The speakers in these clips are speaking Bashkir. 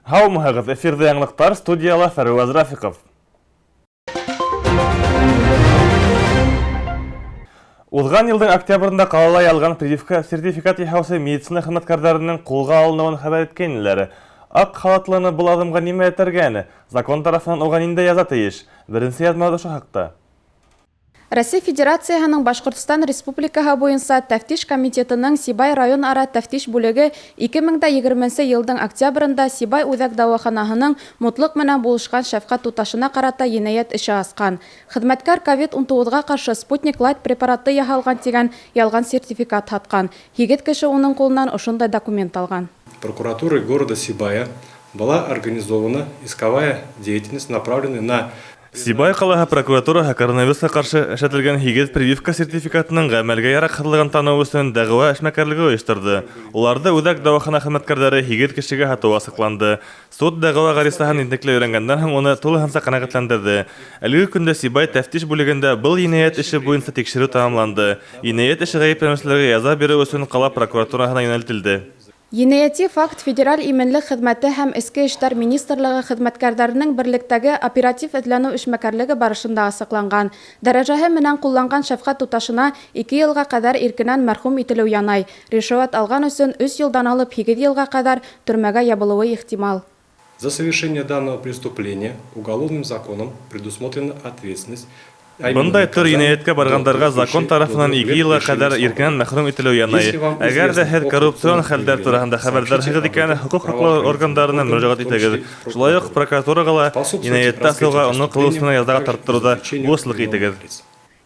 Һаумыһығыҙ, эфирҙа яңылыҡтар, студияла Фәрүәз Рафиҡов. Уҙған йылдың октябрендә ҡалала ялған прививка сертификат яһаусы медицина хеҙмәткәрҙәренең ҡулға алыныуын хәбәр иткәйнеләр. Аҡ халатлыны был аҙымға нимә этәргән? Закон тарафынан уға ниндәй яза тейеш? Беренсе яҙмабыҙ ошо хаҡта. Россия Федерацияһының Башҡортостан Республикаһы буйынса Тәфтиш комитетының Сибай район-ара тәфтиш бүлеге 2020 йылдың октябрендә Сибай үҙәк дауаханаһының мутлыҡ менән булышҡан шәфҡәт туташына ҡарата енәйәт эше асҡан. Хеҙмәткәр ковид-19-ға ҡаршы Спутник Лайт препараты яһалған тигән ялған сертификат һатҡан. Һигеҙ кеше уның ҡулынан ошондай документ алған. Прокуратурой города Сибая была организована исковая деятельность, направленная на Сибай ҡалаһы прокуратураһы коронавирусҡа ҡаршы эшләтелгән һигеҙ прививка сертификатының ғәмәлгә яраҡһыҙлығын таныу өсөн дәғүә эшмәкәрлеге ойошторҙо. Уларҙы үҙәк дауахана хеҙмәткәрҙәре һигеҙ кешегә һатыу асыҡланды. Суд дәғүә ғаризаһын ентекле өйрәнгәндән һуң уны тулыһынса ҡәнәғәтләндерҙе. Әлеге көндә Сибай тәфтиш бүлегендә был енәйәт эше буйынса тикшереү тамамланды. Енәйәт эше ғәйепләнеүселәргә яза биреү өсөн ҡала прокуратураһына йүнәлтелде. Енәйәти факт Федераль именлек хеҙмәте һәм Эске эштәр министрлығы хеҙмәткәрҙәренең берлектәге оператив эҙләнеү эшмәкәрлеге барышында асыҡланған. Дәрәжәһе менән ҡулланған шәфҡәт туташына 2 йылға ҡәҙәр иркенән мәрхүм ителеү янай. Ришүәт алған өсөн 3 йылдан алып 8 йылға ҡәҙәр төрмәгә ябылыуы ихтимал. За совершение данного преступления уголовным законом предусмотрена ответственность. Бындай төр енәйәткә барғандарға закон тарафынан 2 йылға ҡәҙәр иркенән мәхрүм ителеү янай. Әгәр ҙә һеҙ коррупцион хәлдәр тураһында хәбәрҙарһығыҙ икән, хоҡуҡ һаҡлау органдарына мөрәжәғәт итегеҙ. Шулай уҡ прокуратураға ла енәйәтте асыуға, уны ҡылыусыны язаға тарттырыуҙа булышлыҡ итегеҙ.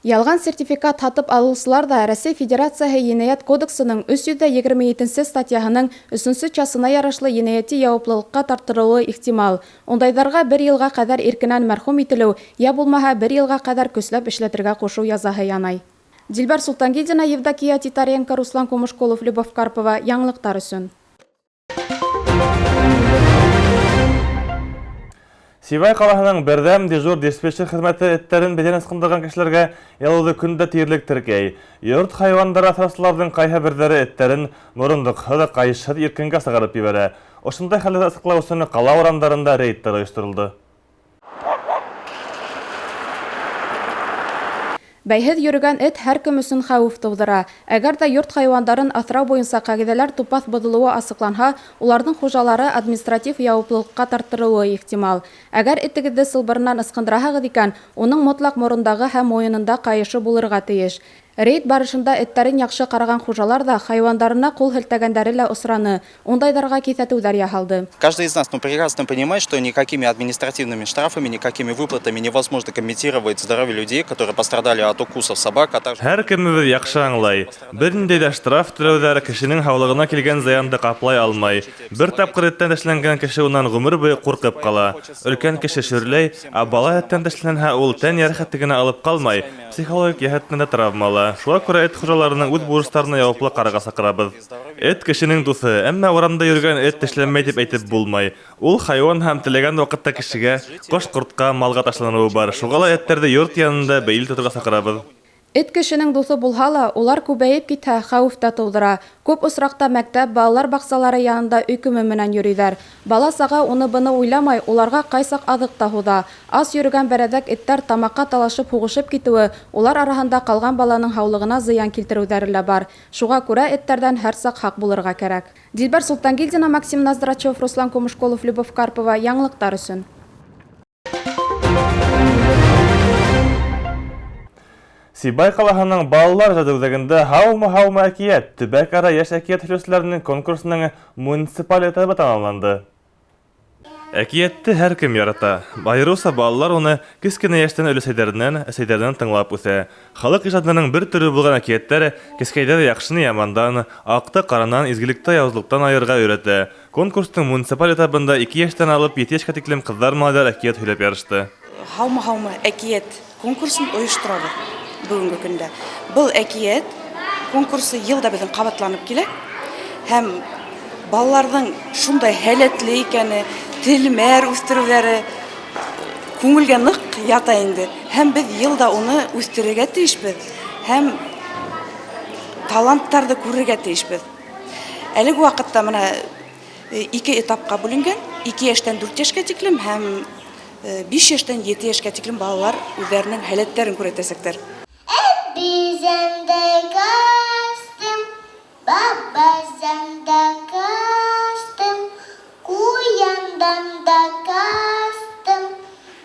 Ялған сертификат һатып алыусылар ҙа Рәсәй Федерацияһы Енәйәт кодексының 327 статьяһының 3-нсе частына ярашлы енәйәти яуаплылыҡҡа тарттырылыуы ихтимал. Ундайҙарға 1 йылға ҡәҙәр иркенән мәрхүм ителеү, йә булмаһа 1 йылға ҡәҙәр көсләп эшләтергә ҡушыу язаһы янай. Дилбәр Султангилдина, Евдокия Титаренко, Руслан Кумышколов, Любовь Карпова. Яңылыҡтар өсөн. Сибай ҡалаһының берҙәм дежур диспетчер хеҙмәте эттәрен беҙҙән ысҡындырған кешеләргә ялыуҙы көн дә тиерлек теркәй. Йорт хайуандары аҫраусыларҙың ҡайһы берҙәре эттәрен морондоҡһыҙ, ҡайышһыҙ иркенгә сығарып ебәрә. Ошондай хәлде асыҡлау өсөн ҡала урамдарында рейдтар ойошторолдо. Бәйһеҙ йөрөгән эт һәр кем өсөн хәүеф тыуҙыра. Әгәр ҙә йорт хайуандарын аҫрау буйынса ҡағиҙәләр тупаҫ боҙолоуы асыҡланһа, уларҙың хужалары административ яуаплылыҡҡа тарттырылыуы ихтимал. Әгәр этегеҙҙе сылбырынан ысҡындыраһығыҙ икән, уның мотлаҡ морондағы һәм муйынында ҡайышы булырға тейеш. Рейд барышында эттәрен яҡшы ҡараған хужалар ҙа хайуандарына ҡул һелтәгәндәре лә осраны. Ундайҙарға киҫәтеүҙәр яһалды. Каждый из нас, прекрасно понимает, что никакими административными штрафами, никакими выплатами невозможно компенсировать здоровье людей, которые пострадали от укусов собак, а также Һәр кемебеҙ яҡшы аңлай. Бер ниндәй ҙә штраф түләүҙәр кешенең һаулығына килгән зыянды ҡаплай алмай. Бер тапҡыр эттән тешләнгән кеше унан ғүмер буйы ҡурҡып ҡала. Өлкән кеше шөрләй, ә бала эттән тешләнһә, ул тән йәрәхәте генә алып ҡалмай, психологик йәһәттән дә травма ала. Шуға күрә эт хужаларының үҙ бурыстарына яуаплы ҡарарға саҡырабыҙ. Эт кешенең дуҫы, әммә урамда йөрөгән эт тешләнмәй тип әйтеп булмай. Ул хайуан һәм теләгән ваҡытта кешегә, ҡош-ҡортҡа, малға ташланыуы бар. Шуға ла эттәрҙе йорт янында бәйле тоторға саҡырабыҙ. Эт кешенең дуҫы булһа ла, улар күбәйеп китһә, хәүеф тә тыуҙыра. Күп осраҡта мәктәп, балалар баҡсалары янында өйкөмө менән йөрөйҙәр. Бала-саға уны-быны уйламай, уларға ҡайсаҡ аҙыҡ та һуҙа. Ас йөрөгән бәрәҙәк эттәр тамаҡҡа талашып һуғышып китеүе, улар араһында ҡалған баланың һаулығына зыян килтереүҙәре лә бар. Шуға күрә эттәрҙән һәр саҡ һаҡ булырға кәрәк. Дилбәр Султангилдина, Максим Ноздрачев, Руслан Кумышколов, Любовь Карпова. Яңылыҡтар өсөн. Сибай ҡалаһының балалар ижады үҙәгендә «Һаумы, һаумы әкиәт» төбәк-ара йәш әкиәт һөйләүселәренең конкурсының муниципаль этабы тамамланды. Әкиәтте һәр кем ярата. Айырыуса балалар уны кескенә йәштән өләсәйҙәренән, әсәйҙәренән тыңлап үҫә. Халыҡ ижадының бер төрө булған әкиәттәр кескәйҙә яҡшыны ямандан, аҡты ҡаранан, изгелекте яуызлыҡтан айырырға өйрәтә. Конкурстың муниципаль этабында 2 йәштән алып 7 йәшкә тиклем ҡыҙҙар, малайҙар әкиәт һөйләп ярышты. «Һаумы, һаумы әкиәт» конкурсын ойошторабыҙ бөгөнгө көндә. Был әкиәт конкурсы йыл да беҙҙең ҡабатланып килә. Һәм балаларҙың шундай һәләтле икәне, телмәр үҫтереүҙәре күңелгә ныҡ ята инде. Һәм беҙ йыл да уны үҫтерергә тейешбеҙ. Һәм таланттарҙы күрергә тейешбеҙ. Әлеге ваҡытта мына Ике этапҡа бүленгән, 2 йәштән 4 йәшкә тиклем һәм 5 йәштән 7 йәшкә тиклем балалар үҙҙәренең һәләттәрен күрһәтәсәктәр. Әбейҙән дә ҡастым, бабайҙан да ҡастым, ҡуяндан да ҡастым,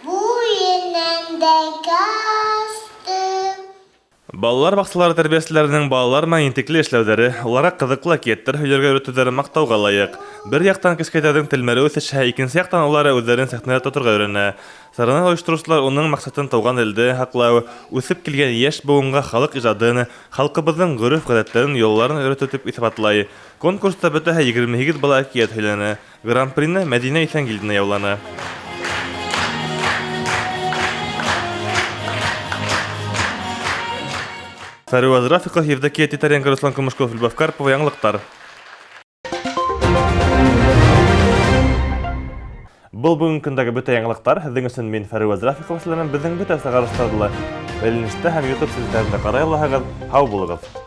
бүренән дә ҡастым. Балалар баҡсалары тәрбиәселәренең балалар менән ентекле эшләүҙәре, уларға ҡыҙыҡлы әкиәттәр һөйләргә өйрәтеүҙәре маҡтауға лайыҡ. Бер яҡтан кескәйҙәрҙең телмәре үҫешһә, икенсе яҡтан улар үҙҙәрен сәхнәлә тоторға өйрәнә. Сараны ойоштороусылар уның маҡсатын тыуған телде һаҡлау, үҫеп килгән йәш быуынға халыҡ ижадын, халҡыбыҙҙың ғөрөф-ғәҙәттәрен, йолаларын өйрәтеү тип иҫбатлай. Конкурста бөтәһе 28 бала әкиәт һөйләне. Гран-прины Мәҙинә Иҫәнгилдина яуланы. Фәруаз Рафиҡов, Евдокия Титаренко, Руслан Кумышков, Любовь Карпова, Яңылыҡтар. Был бөгөнгө көндәге бөтә яңылыҡтар. Һеҙҙең өсөн мин Фәруаз Рафиҡов, беҙҙең бөтә сығарыштарҙы ла бәйләнештә һәм YouTube селтәрендә ҡарай алаһығыҙ. Һау булығыҙ.